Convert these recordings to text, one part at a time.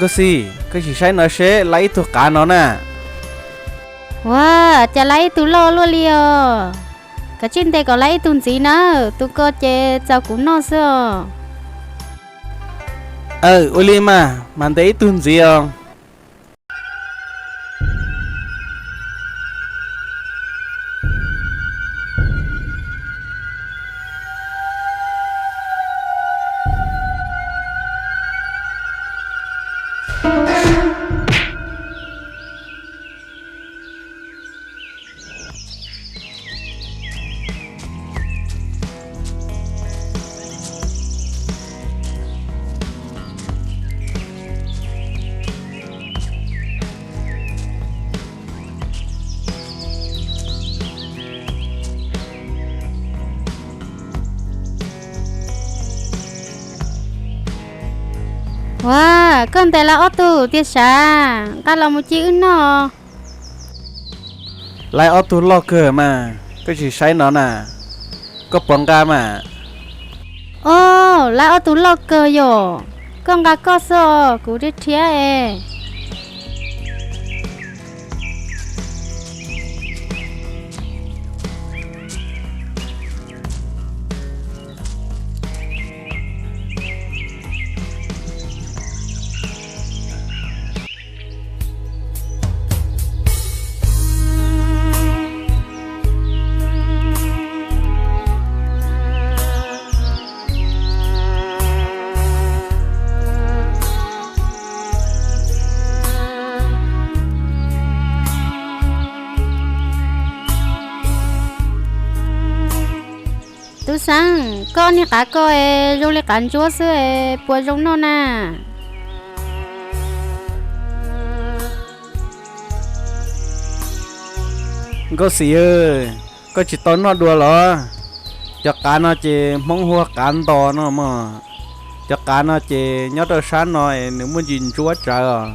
Nkauj Xis, koj sim saib no seb lawv ib tug qav no na. Ua, cas lawv ib tug loj luaj li os. Kav tsij ntes kom lawv ib tug ntxiv na, tus ko ces txaus kuv noj xwb os. Aw, ua li mas, mas ntes ib tug ntxiv os. Ua, koj ntes lawv ob tug tiag sav, nqa los mus cia wb noj. Lawv ob tug loj kawg mas, koj sim saib no na, koj puas nqa mas? Os, lawv ob tug loj kawg yom, koj nqa koj xwb os, kuv rhiab rhiab es. Tub Xeeb, koj niag qav ko es zoo li qav ntsuab xwb es puas zoo noj na? Nkauj Xis, koj tsis tau noj dua los? Cov qav no ces Hmoob hu ua qav ntos no mog. Cov qav no ces nyob rau sab no es nws muaj ntsis ntsuab tsawv os.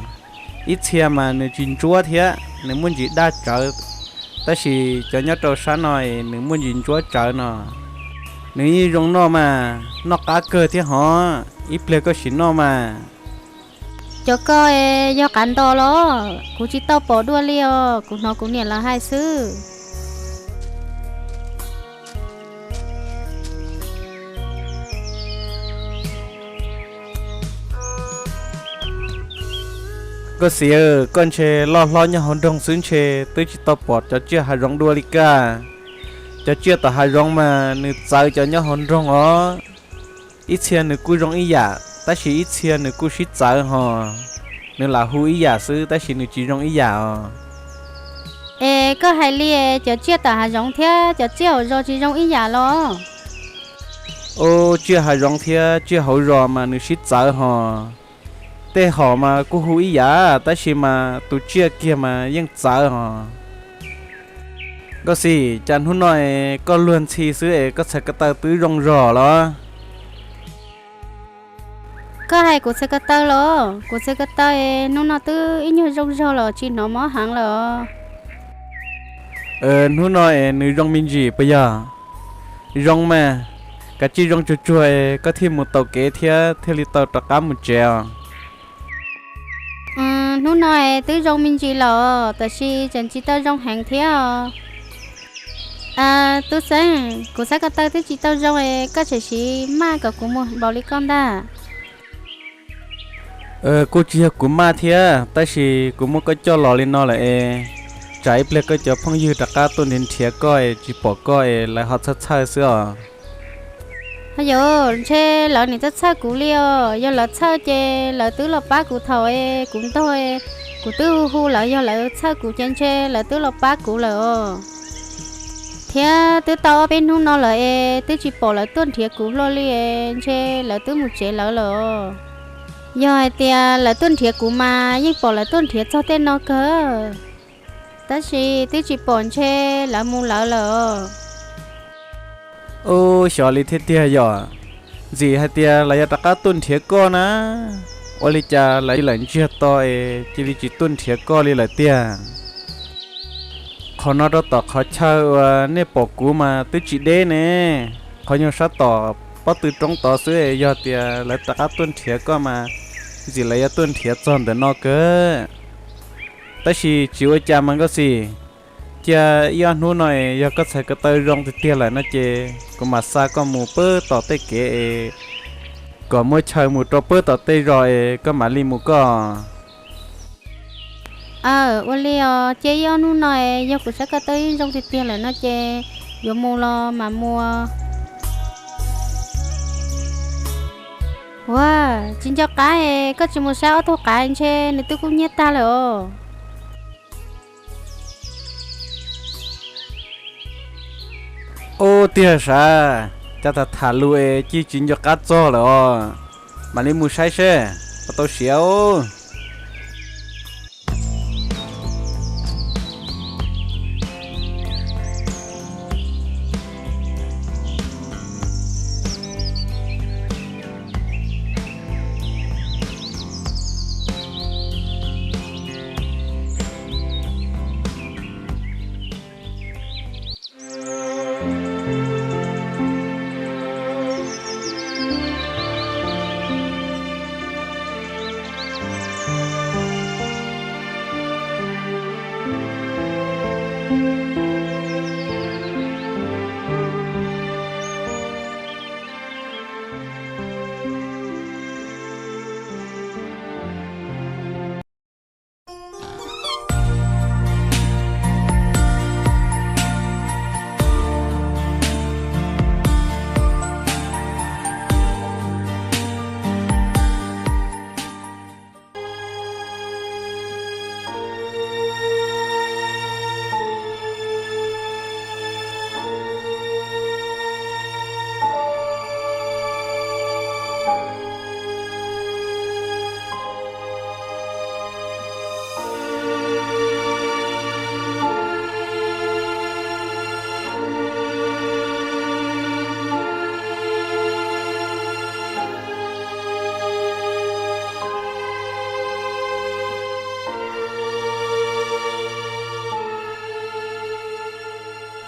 Ib txhia mas nws tsis ntsuab thiab, nws muaj ntsis daj tsawv, tab sis cov nyob rau sab no es nws muaj ntsis ntsuab tsawv no. Nws yeej zoo noj mas, noj qab kawg thiab hov, ib pliag koj sim noj mas. Cov ko es yog qav ntos los? Kuv tsis tau pom dua li os, kuv hnov kuv niam lawv hais xwb. Nkauj Xis, koj ntshe loj hlob nyob hauv nroog xwb ntshe twb tsis tau pom cov tsiaj hav zoov dua li kaj. Cov tsiaj tom hav zoov mas nws txawv cov nyob hauv nroog os. Ib txhia nws kuj zoo ib yam, tab sis ib txhia nws kuj sib txawv hos. Nws lam hu ib yam xwb tab sis nws tsis zoo ib yam os. Es koj hais li, cov tsiaj tom hav zoov thiab cov tsiaj hauv zos tsis zoo ib yam los? Ub, tsiaj hav zoov thiab tsiaj hauv zos mas nws sib txawv hos. Tej hom mas kuj hu ib yam tab sis mas tus tsiaj kiag mas yeej txawv hos. Nkauj Xis, cas hnub no es koj luag ntxhi xwb es koj txhais ko taw twb zoo zog los? Koj hais kuv txhais ko taw los? Kuv txhais ko taw es hnub no twb ib nyuag zoo zog los tsis hnov mob heev lawm os. Hnub no es nws zoo me ntsis puas yog? Zoo mas, kav tsij zoo tsuag tsuag es koj thiaj mus taus kev thiab thiaj li tau rov qab mus tsev os. Hnub no es twb zoo me ntsis lawm tab sis tseem tsis tau zoo heev thiab os. Tub Xeeb, kuv txhais ko taw twb tsis tau zoo es koj tseem siv maj kom kuv mus npaum li koj ntag. Kuj tsis yog kuv maj thiab tab sis kuv muab koj coj los li no lawm es tsam ib pliag koj cov phooj ywg rov qab tuaj nrhiav nrhiav koj es tsis pom koj es lawv ho txhawj txhawj xwb os. Ho yog ntshe lawv nim txhawj txhawj kuv li os, yog lawv txhawj ces lawv twb los pab kuv thaum es kuv ntog, kuv twb hu hu lawv, yog lawv txhawj kuv ces ntshe lawv twb los pab kuv lawm os. Thiab twb tau ob peb hnub no lawm es twb tsis pom lawv tuaj nrhiav kuv hlo li es ntshe lawv twb mus tsev lawv lawm os. Yog hais tias lawv tuaj nrhiav kuv mas yeej pom lawv tuaj nrhiav txog tej no kawg, tab sis twb tsis pom ntshe lawv mus lawv lawm os. Ub, xyov li thiab tiag yom. Ntxim hais tias lawv yuav rov qab tuaj nrhiav koj na. Ua li cas lawv lam ntsiag to es cia li tsis tuaj nrhiav koj li lawm tiag? Qhov no rau tom qhov chaw uas nej pom kuv mas twb tsis deb ne. Qhov nyuag sab tom pob tw roob tod xwb, yog tias lawv rov qab tuaj nrhiav koj mas Ntxim lawv yuav tuaj nrhiav txog ntawm no kawg. Tab sis tsis ua cas mas Nkauj Xis, cia ib ob hnub no yog koj txhais ko taw zoo tiag tiag lawm no ces kuv mam xa koj mus pab tom tej kev es kom muaj chaw mus rau pab tom tej zos es koj mam li mus koj. Aw, ua li os, cia ib ob hnub no es yog kuv txhais ko taw zoo tiag tiag lawm no ces yuav mus los mam mus. Ua, tsis nco qab es koj tsis mus saib ob tug qav ntshe nws twb kub hnyiab tag lawm os. Ub, tiag sav, cas tham tham lus es cia tsis nco qab txog lawm os. Mam li mus saib seb puas tau siav os.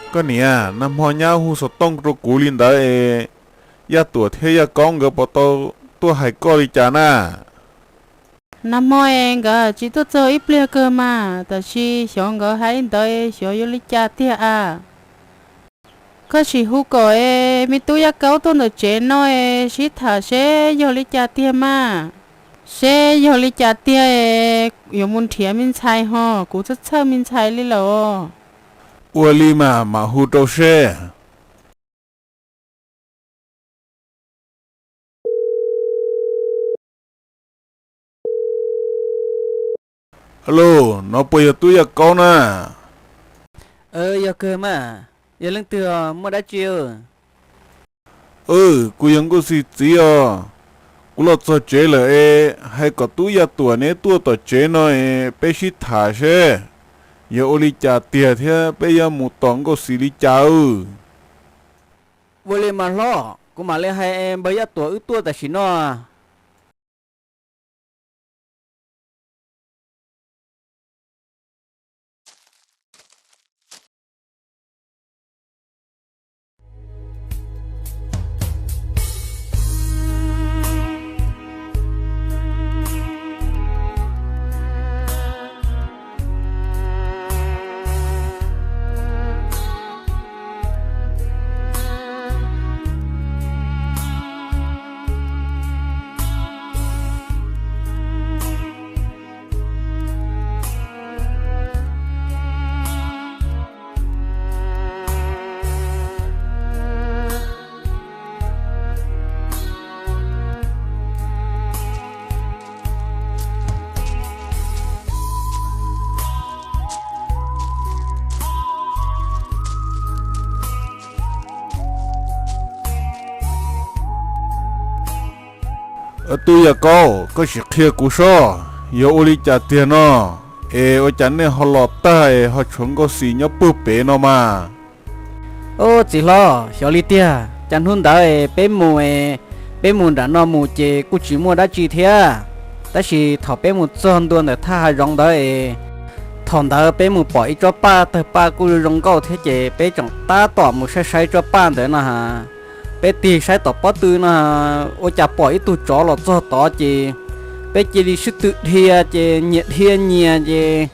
Koj niam, nag hmo nyab hu xov tooj rau kuv li ntawd es, Yaj Tuam thiab Yaj Kaub nkawd puas tau tuaj hais koj li cas na? Nag hmo es nkawd tsis tuaj txog ib pliag kawg mas, tab sis xyov nkawd hais li ntawd xyov yog li cas tiag a. Koj sim hu kom es me tub Yaj Kaub tuaj ntawm tsev no es sib tham seb yog li cas tiag mas. Seb yog li cas tiag es yuav mus nrhiav me ntxhais ho, kuv txhawj txhawj me ntxhais li lawm os. Ua li mas mam hu rau seb. Alo, no puas yog tub Yaj Kaub na? Yog kawg mas, yog leej twg, muaj dab tsi? Kuv yog Nkauj Xis txiv os. Kuv los txog tsev lawm es hais kom tub Yaj Tuam neb tuaj tom tsev no es peb sib tham seb yog ua li cas tiag thiab peb yuav mus tos Nkauj Xis li cas. Ua li mas hlob, kuv mam li hais npawg Yaj Tuam wb tuaj tam sim no. Tub Yaj Kaub, koj sim qhia kuv seb yog ua li cas tiag no, es ua cas nej ho los tag es ho tshuav Nkauj Xis nyob puag pem no mas? Au, txiv hlob, xyov li tiag, cas hnub ntawd es peb mus, peb mus nram no mus ces kuj tsis muaj dab tsi thiab. Tab sis thaum peb mus txog ntua ntawm thaj hav zoov ntawd es, thaum ntawd peb mus pom ib tsob paj tawg paj kuj zoo nkauj thiab ces peb tseem tab tom mus saib saib tsob paj ntawd no ha. Peb tig saib tom pob tw no, ua cas pom ib tug tsov los txog tod ces Peb cia li sib tw dhia ces nyias dhia nyias ces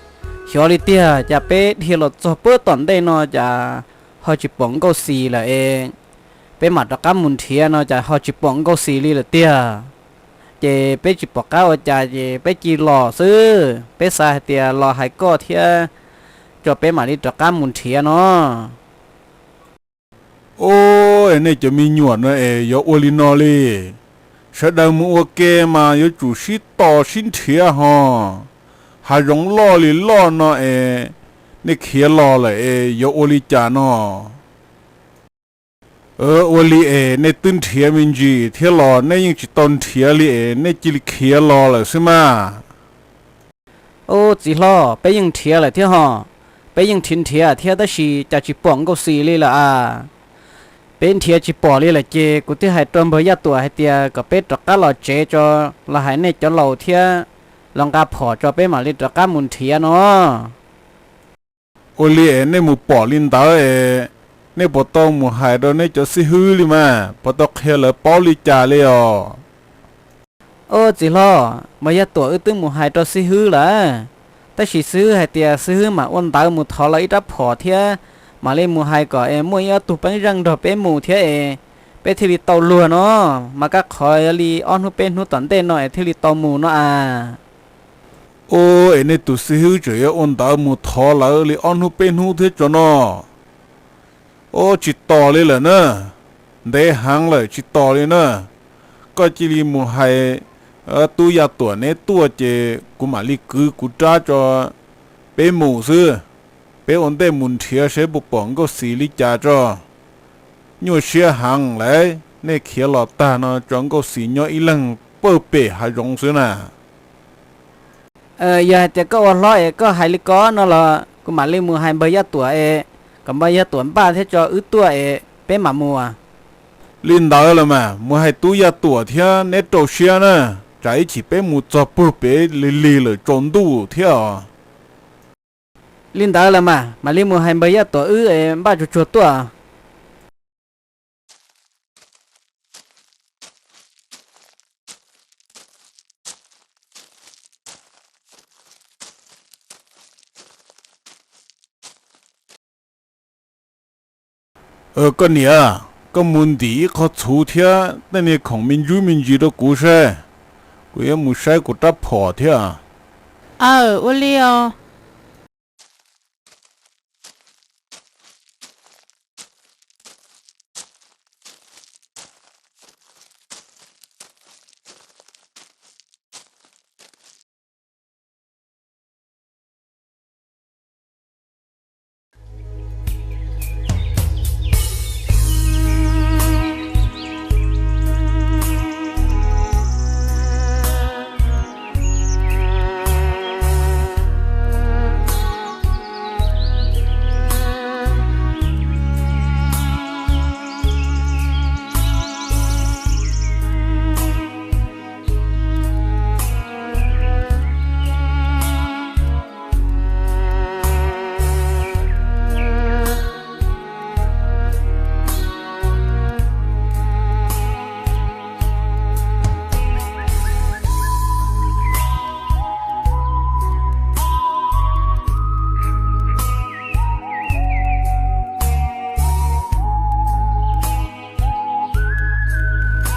xyov li tiag, cas peb dhia los txog puag tom ntej no cas ho tsis pom Nkauj Xis lawm es. Peb mam rov qab mus nrhiav no cas ho tsis pom Nkauj Xis li lawm tiag. Ces peb tsis pom qab ua cas ces peb cia li los xwb, peb xav hais tias los hais koj thiab tso peb mam li rov qab mus nrhiav no. Ob, es nej cov me nyuam no es yuav ua li no li? Sawv daws mus ua ke mas yuav tsum sib tos sib nrhiav ho. Hav zoov loj li loj no es, nej khiav los lawm es yuav ua li cas no? Ua li es nej twb nrhiav me ntsis thiab los nej yeej tsis tau nrhiav li es nej cia li khiav los lawm xwb mas. Ub, txiv hlob, peb yeej nrhiav lawm thiab ho. Peb yeej nrhiav nrhiav thiab tab sis cas tsis pom Nkauj Xis li lawm as. Peb nrhiav tsis pom li lawm ces kuv thiaj hais rau npawg Yaj Tuam hais tias kom peb rov qab los tsev tso, los hais nej cov laus thiab los nqa phom tso peb mam li rov qab mus nrhiav no. Ua li es nej mus pom li ntawd es, nej puas tau mus hais rau nej cov xib hwb li mas, puas tau qhia lawv paub li cas li os? Ub, txiv hlob, npawg Yaj Tuam wb twb mus hais rau xib hwb lawm, tab sis xib hwb hais tias xib hwb mam ua ntawv mus thov lawv ib rab phom thiab mam li mus hais kom es muaj ib ob tug peeb zeej nrog peb mus thiab es peb thiaj li tau luag no, mas kaj qhov yog li ob hnub peb hnub tom ntej no es thiaj li tau mus no as. Ub, es nej tus xib hwb tseem yuav ua ntawv mus thov lawv li ob hnub peb hnub thiab tso no. Ub, tsis tos li lawm na, ntev heev lawm tsis tos li na. Koj cia li mus hais tub Yaj Tuam neb tuaj ces kuv mam li kwv kuv rab tso peb mus xwb. Peb ua ntej mus nrhiav seb puas pom Nkauj Xis li cas tso. Nyuaj siab heev lawm, nej khiav los tag no tso Nkauj Xis nyob ib leeg pawg pem hav zoov xwb na. Yog hais tias koj ua hlob es koj hais li ko no los kuv mam li mus hais npawg Yaj Tuam es kom npawg Yaj Tuam npaj thiab tso wb tuaj es peb mam mus. Li ntawd los mas mus hais tub Yaj Tuam thiab neb rau siab na, tsam ib chim peb mus txog puag pem lig lig lawm tsaus ntuj thiab os. Li ntawd los mas mam li mus hais npawg Yaj Tuam wb es npaj tsuag tsuag tuaj. Koj niam, koj mus ntim ib qho txhuv thiab tej niag khoom me ntsuj me ntsis rau kuv saib, kuv yuav mus saib kuv rab phom thiab. Aw, ua li os.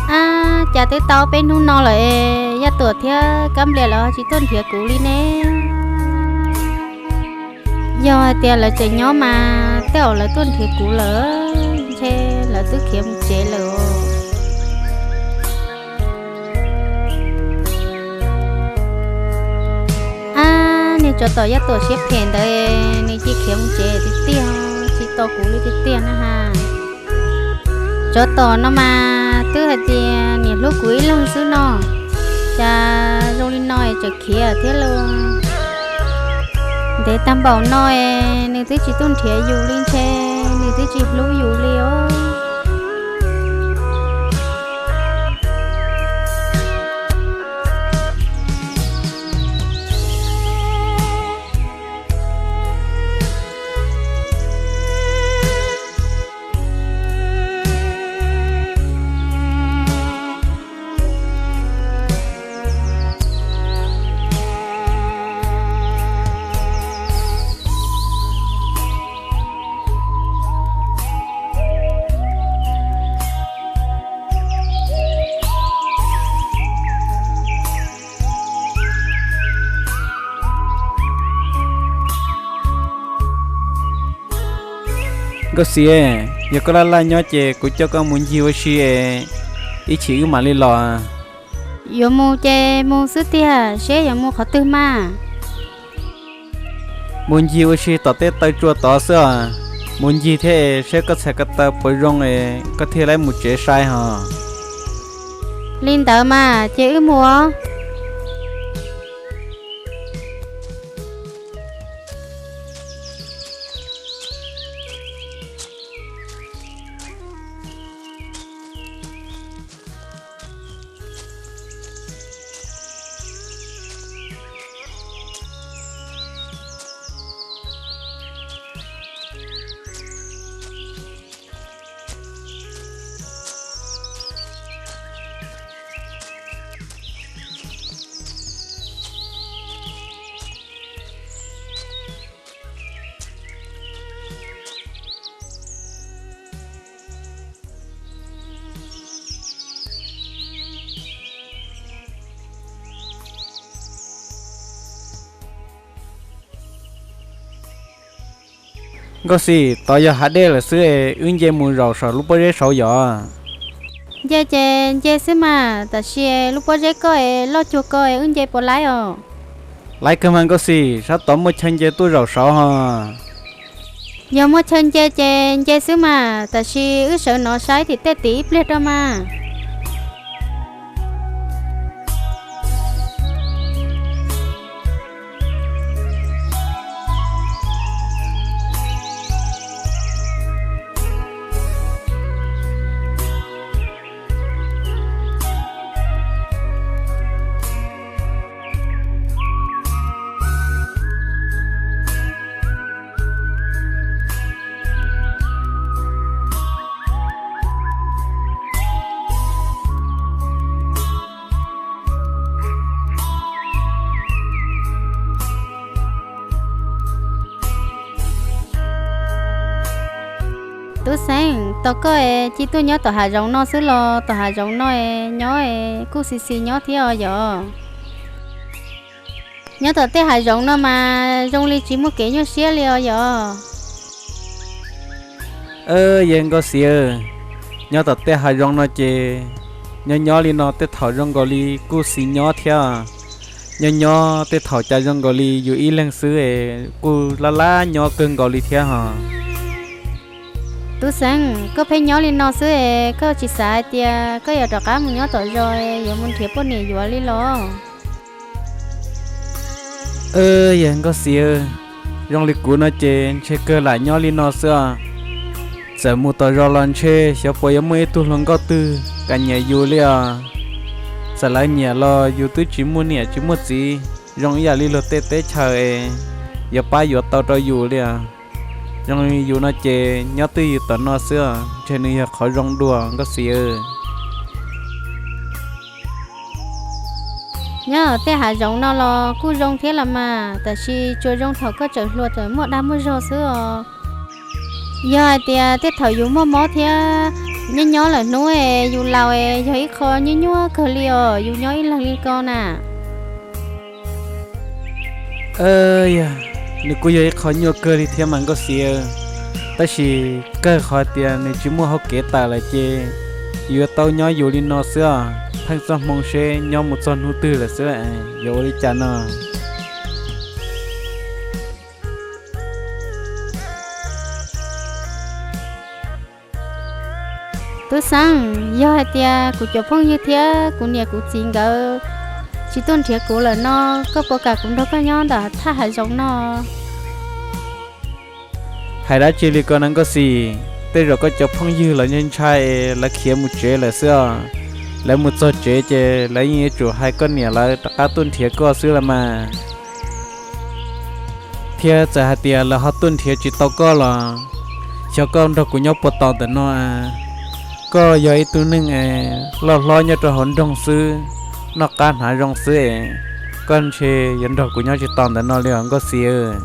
Ab, cas twb tau peb hnub no lawm es Yaj Tuam thiab Kab Nplias lawv tsis tuaj nrhiav kuv li ne? Yog hais tias lawv tseem nyob mas tej zaum lawv tuaj nrhiav kuv lawm, ntshe lawv twb khiav mus tsev lawm. Ab, niag tsov tom Yaj Tuam siab phem ntawd, nws cia khiav mus tsev tiag tiag, tsis tos kuv li tiag tiag na ha. Tsov tom no mas twb hais tias niam hlub kuv ib leeg xwb no, cas zoo li no es tseem khiav thiab lauj. Ntev tag npaum no es nws twb tsis tuaj nrhiav yus li, ntshe nws twb tsis hlub yus li os. Nkauj Xis, yog koj laj laj nyob ces kuv coj koj mus ncig ua si es ib chim wb mam li los. Yuav mus ces mus xwb tiag, seb yuav mus qhov twg mas. Mus ncig ua si tom tej taw tsua tod xwb os. Mus ncig thiab es seb koj txhais ko taw puas zoo es koj thiaj li mus tsev sai hos. Li ntawd mas ces wb mus. Nkauj Xis, tod yog hav dej lawm xwb es wb nce mus zaum saum lub pob zeb saud yom? Nce ces nce xwb mas, tab sis lub pob zeb koj es loj cuag ko es wb nce puas laib os? Laib kawg mas Nkauj Xis, sab tod muaj chaw nce tuaj zaum saud hos. Yog muaj chaw nce ces nce xwb mas, tab sis wb sawv no saib tim tej tim ib pliag rau mas. Tub Xeeb, tos koj es cia tuaj nyob tom hav zoov no xwb los? Tom hav zoov no es nyob es kuj xis xis nyob thiab os yom? Nyob tom tej hav zoov no mas zoo li tsis muaj kev nyuaj siab li os yom? Yawg Nkauj Xis, nyob tom tej hav zoov no ces nyob nyob li no tej thaum zoo nkaus li kuj xis nyob thiab. Nyob nyob tej thaum cas zoo nkaus li yus ib leeg xwb es kuj laj laj nyob kawg nkaus li thiab hos. Tub Xeeb, koj pheej nyob li no xwb es koj tsis xav hais tias koj yuav rov qab mus nyob tom zos, yuav mus nrhiav poj niam yuav li los? Yawg Nkauj Xis, zoo li kuv no ces ntshe kawg lam nyob li no xwb os. Txawm mus tom zos los ntshe xyov puas yuav muaj ib tug hluas nkauj twg kam nyiam yus li os. Txawm lawv nyiam los yus twb tsis muaj niam tsis muaj txiv zoo ib yam li luag tej teb chaws es yuav pab yuav tau rau yus li os. Zoo li yus no ces nyob twj ywm tom no xwb os, ntshe nws yog qhov zoo dua Nkauj Xis. Nyob tej hav zoov no los kuj zoo thiab los mas, tab sis tsuas zoo thaum koj tseem hluas tseem muaj dag muaj zog xwb os. Yog hais tias tej thaum yus muaj mob thiab nyob nyob lawm hnub es yus laus es yog ib qho nyuaj nyuaj kawg li os, yus nyob ib leeg li ko na. Yog, nws kuj yog ib qho nyuaj kawg li thiab mas Nkauj Xis, tab sis kawg qhov tias nws tsis muaj hauv kev tawm lawm ces yuav tau nyob yus li no xwb os, pheej txoj hmoo seb nyob mus txog hnub twg lawm xwb, yuav ua li cas no. Tub Xeeb, yog hais tias kuv cov phooj ywg thiab kuv niam kuv txiv nkawd tsis tuaj nrhiav kuv lawm no, koj puas kam kuv nrog koj nyob ntawm thaj hav zoov no? Hais dab tsi li ko na Nkauj Xis, tej zaum koj cov phooj ywg los ntshai ntshai es lawv khiav mus tsev lawm xwb os. Lawv mus txog tsev ces lawv yeej yuav tsum hais koj niam lawv rov qab tuaj nrhiav koj xwb los mas. Thiab txawm hais tias lawv ho tuaj nrhiav tsis tau koj los, xyov koj nrog kuv nyob puas tos ntawm no. Koj yog ib tug neeg es loj hlob nyob rau hauv nroog xwb, noj qab hnav zoo xwb es koj ntshe yuav nrog kuv nyob tsis tau ntawm no li os Nkauj Xis.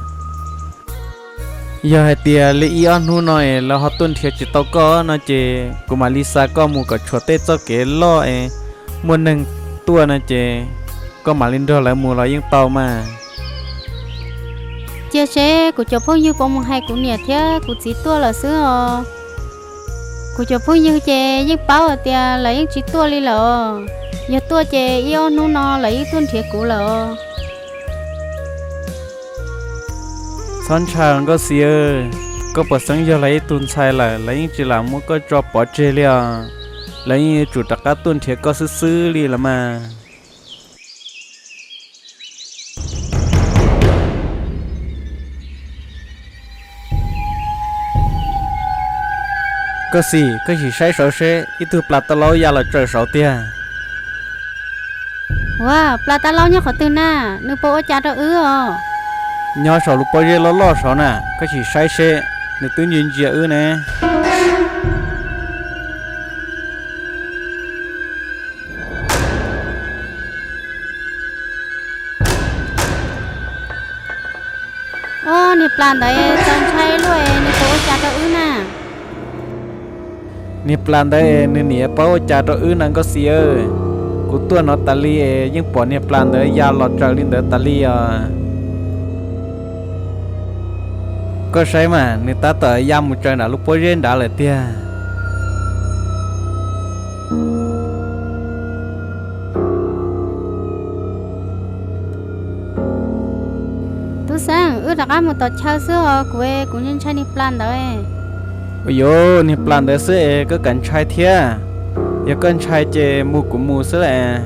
Yog hais tias li ib ob hnub no es lawv ho tuaj nrhiav tsis tau koj no ces kuv mam li xa koj mus kom tshuav tej txoj kev loj es muaj neeg tuaj no ces koj mam li nrog lawv mus los yeej tau mas. Cia seb kuv cov phooj ywg puas mus hais kuv niam thiab kuv txiv tuaj lawm xwb os. Kuv cov phooj ywg ces yeej paub hais tias lawv yeej tsis tuaj li lawm os. Yog tuaj ces ib ob hnub no lawv yeej tuaj nrhiav kuv lawm os. Txhob ntshai Nkauj Xis, koj puas xeeb yog lawv ib tug ntxhais lawm, lawv yeej tsis lam muab koj tso pov tseg li os. Lawv yeej yuav tsum rov qab tuaj nrhiav koj xwb xwb li los mas. Nkauj Xis, koj sim saib saud seb ib tug plas tau laub ya los tsaws saud tiag. Ua, plas tau laub nyob qhov twg na? Nws puas ua cas rau wb os? Nyob saum lub pob zeb loj loj saud na, koj sim saib seb, nws twb ntsia ntsia wb ne. Ob, niag plas ntawd txaus ntshai luaj, nws puas ua cas rau wb na? Niag plas ntawd nws niam paub ua cas rau wb na Nkauj Xis. Kuv tuaj no tas li es yeej pom niag plas ntawd ya los tsaws li ntawd tas li os. Koj saib mas, nws tab tom ya mus tsaws nram lub pob zeb nrad lawm tiag. Tub Xeeb, wb rov qab mus tom chaw xwb os, kuv, kuv ntshai niag plas ntawd. Ua yuav niag plas ntawd xwb es koj kam ntshai thiab? Yog koj ntshai ces mus kuv mus xwb las.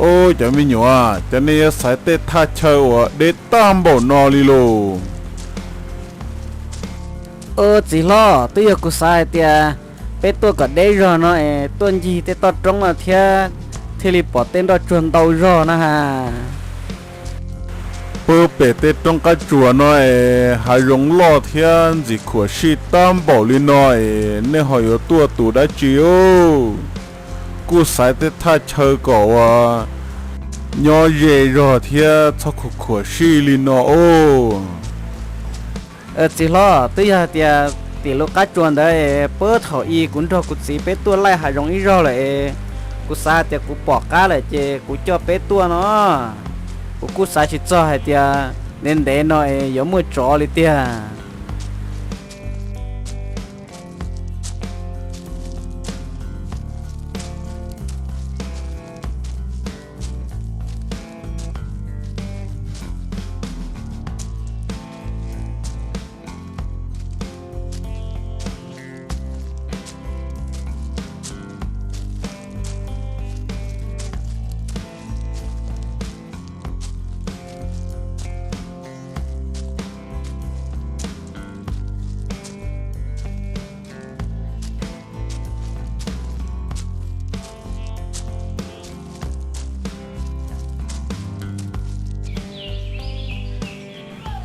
Ub, cov me nyuam, cov nej yuav xaiv tej thaj chaw uas deb tag npaum no li lauj? Ub, txiv hlob, twb yog kuv xav hais tias peb tuaj kom deb zog no es tuaj ncig tej toj roob no thiab thiaj li pom tej nroj tsuag ntau zog na has. Pw pem tej roob qab tsuas no es hav zoov loj thiab ntxim khuam sij tag npaum li no es nej ho yuav tuaj tus dab tsi os? Kuj xaiv tej thaj chaw kom uas nyob ze zog thiab txhob khuam khuam sij li no os. Txiv hlob, twb yog hais tias tim lub qab tsuas ntawd es puag thaum ub kuv nrog kuv txiv peb tuaj laij hav zoov ib zaug lawm es kuv xav hais tias kuv pom qab lawm ces kuv coj peb tuaj no. Kuv kuj xav tsis txog hais tias ntev ntev no es yuav muaj tsov li tiag.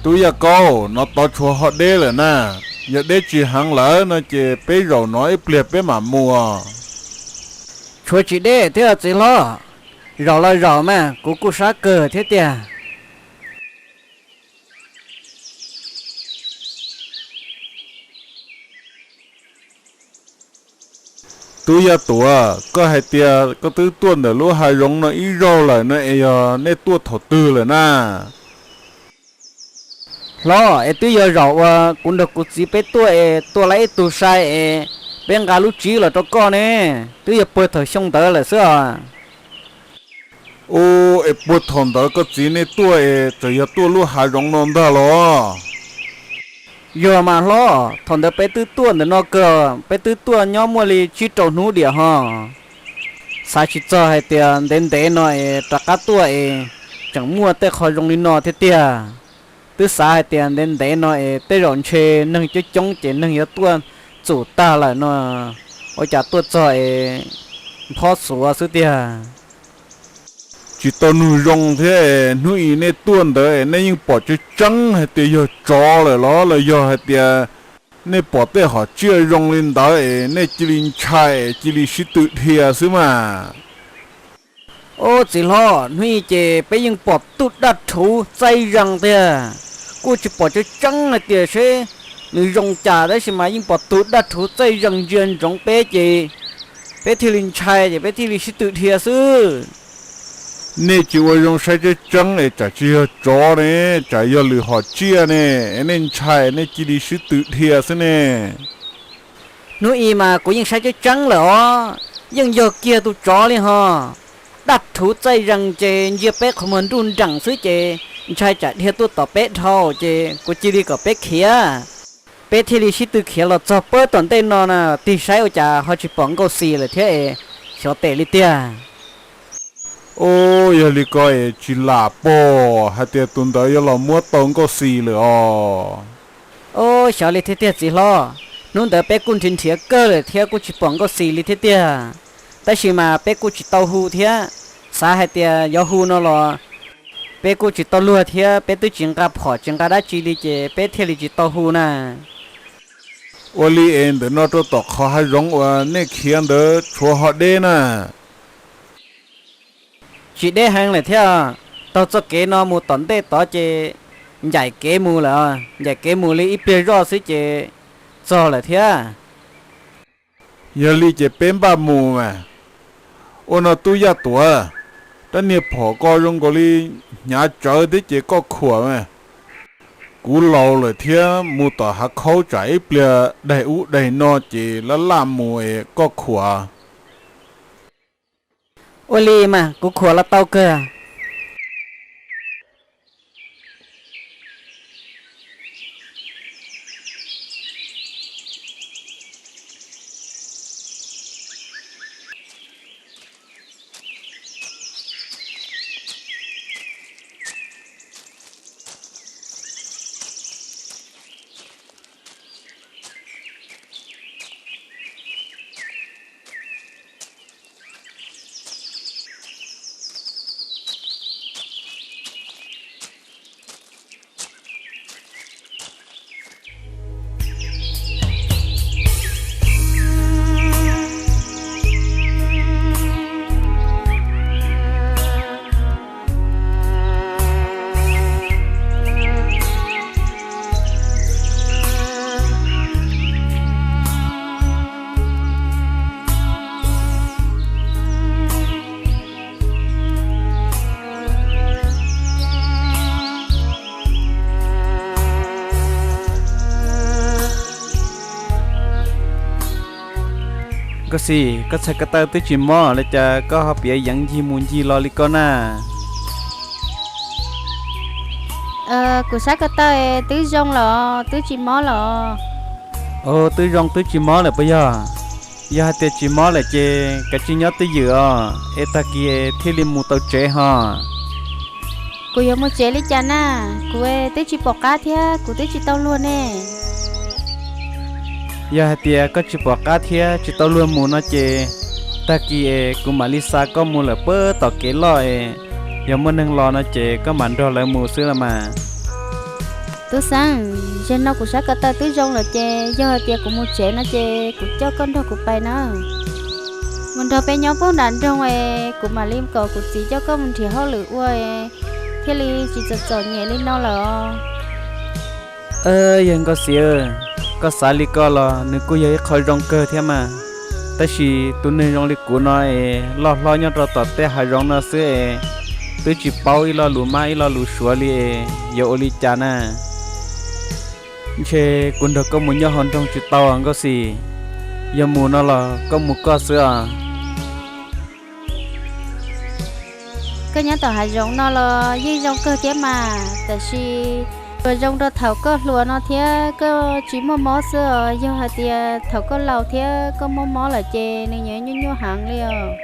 Tub Yaj Kaub, no tod tshuav ho deb lawm na. Yog deb tsis heev lawm no ces peb zaum no ib pliag peb mam mus. Tshuav tsis deb thiab txiv hlob, zaum los zaum mas kuv kuj sab kawg thiab tiag. Tub Yaj Tuam, koj hais tias koj twb tuaj ntawm lub hav zoov no ib zaug lawm no es yog nej tuaj thaum twg lawm na? Hlob, es twb yog zaum uas kuv nrog kuv txiv peb tuaj es tua lawm ib tug sai es peb nqa lub tsib los rau koj ne, twb yog puag thaum xyoo ntawd lawm xwb os. Ub, es puag thaum ntawd koj txiv nej tuaj es txawm yog tuaj lub hav zoov no ntag los? Yog mas hlob, thaum ntawd peb twb tuaj ntawm no kawg, peb twb tuaj nyob muaj li tsib rau hnub diam ho. Xav tsis txog hais tias ntev ntev no es rov qab tuaj es tseem muaj tej qho zoo li no thiab tiag. Twb xav hais tias ntev ntev no es tej zaum ntshe neeg coob coob ces neeg yuav tuaj txum tag lawm no, ua cas tuaj txog es nphob xuav xwb tiag. Tsis tau nug zoo thiab es hnub ib nej tuaj ntawd es nej yeej pom tseeb tseeb hais tias yog tsov lawm los los yog hais tias nej pom tej hom tsiaj zoo li ntawd es nej cia li ntshai es cia li sib tw dhia xwb mas. Ob txiv hlob, hnub ib ces peb yeej pom tus daj rhuv txaij zees tiag. Kuj tsis pom tseeb tseeb hais tias seb nws zoo cas tab sis mas yeej pom tus daj rhuv txaij zees ntsia ntsoov peb ces peb thiaj li ntshai ces peb thiaj li sib tw dhia xwb. Nej tsis ua zoo saib tseeb tseeb es tsam tsis yog tsov ne, tsam yog lwm hom tsiaj ne, es nej ntshai nej cia li sib tw dhia xwb ne. Hnub ib mas kuv yeej saib tseeb tseeb lawm os, yeej yog kiag tus tsov li ho. Daj rhuv txaij zees ces ntsia peb qhov muag nruj nreem xwb ces ntshai tsam dhia tuaj tom peb dhau ces kuv cia li kom peb khiav. Peb thiaj li sib tw khiav los txog pab tom ntej no na, tig saib ua cas ho tsis pom Nkauj Xis lawm thiab es xyov tes li tiag. Ob, yog li ko es tsis lam pom hais tias tus ntawd yuav los muab tau Nkauj Xis lawm os. Ob, xyov li thiab tiag txiv hlob, hnub ntawd peb kuj nrhiav nrhiav kawg lawm thiab kuj tsis pom Nkauj Xis li thiab tiag. Tab sis mas peb kuj tsis tau hu thiab, xav hais tias yuav hu no los peb kuj tsis tau luag thiab peb twb tsis nqa phom tsis nqa dab tsi li ces peb thiaj li tsis tau hu na. Ua li es ntawm no rau tom qhov hav zoov uas nej khiav ntawd tshuav ho deb na? Tsis deb heev lawm thiab, taug txoj kev no mus tom ntej tod ces ncaim kev mus lawm, ncaim kev mus li ib pliag zoj xwb ces txog lawm thiab. Yog li ces peb npaj mus mas. Ua no tub Yaj Tuam, rab niag phom ko zoo nkaus li hnyav tsawv thiab ces koj khuam mas. Kuv laus lawm thiab mus tom hav khaub tsam ib pliag daig ub daig no ces laj laj mus es koj khuam. Ua li mas kuv khuam los tau kawg. Nkauj Xis, koj txhais ko taw twb tsis mob li cas koj ho piav yeev ncig mus ncig los li koj na? Kuv sab ko taw twb zoo los twb tsis mob los. Twb zoo twb tsis mob lawm puas yog? Yog hais tias tsis mob lawm ces kav tsij nyob twj ywm os, es tag kis thiaj li mus tau tsev ho. Kuv yuav mus tsev li cas na? Kuv twb tsis pom qab thiab kuv twb tsis tau luag ne. Yog hais tias koj tsis pom qab thiab tsis tau luag mus no ces tag kis es kuv mam li xa koj mus lawm puag tom kev loj es yog muaj neeg los no ces koj mam nrog lawv mus xwb los mas. Tub Xeeb, zaum no kuv sab ko taw twb zoo lawm ces yog hais tias kuv mus tsev no ces kuv coj koj nrog kuv pais na. Mus nrog peb nyob puag nram nroog es kuv mam li kom kuv txiv coj koj mus nrhiav hauj lwm ua thiaj li tsis txom txom nyem li no lawm. Yawg Nkauj Xis, koj xav li ko los nws kuj yog ib qho zoo kawg thiab mas. Tab sis tus neeg zoo li kuv no es loj hlob nyob rau tom tej hav zoov no xwb es twb tsis paub ib lo lus mab ib lo lus suav li es yuav ua li cas na? Ntshe kuv nrog koj mus nyob hauv nroog tsis tau Nkauj Xis. Yog mus no los koj mus koj xwb os. Koj nyob tom hav zoov no los yeej zoo kawg thiab mas, tab sis tsuas zoo rau thaum koj hluas no thiab koj tsis muaj mob xwb os. Yog hais tias thaum koj laus thiab koj muaj mob lawm ces nws yuav nyuaj nyuaj heev li os.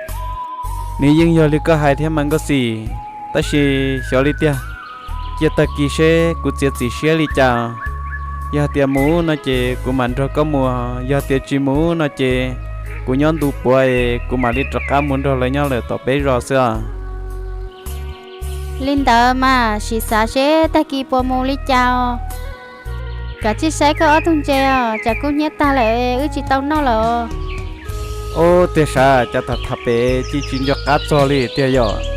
Nws yeej yog li koj hais thiab mas Nkauj Xis. Tab sis xyov li tiag, cia tag kis seb kuv txiav txim siab li cas. Yog tias mus no ces kuv mam nrog koj mus, yog tias tsis mus no ces kuv nyob ntu puav es kuv mam li rov qab mus nrog lawv nyob lawm tom peb zos xwb os. Li ntawd mas sim xav seb tag kis puas mus li cas. Kav tsij saib koj ob tug ntses os, tsam kub hnyiab tag lawm wb tsis tau noj lawm. Ub, tiag sav, cas tham tham pem ces tsis nco qab txog li tiag yom.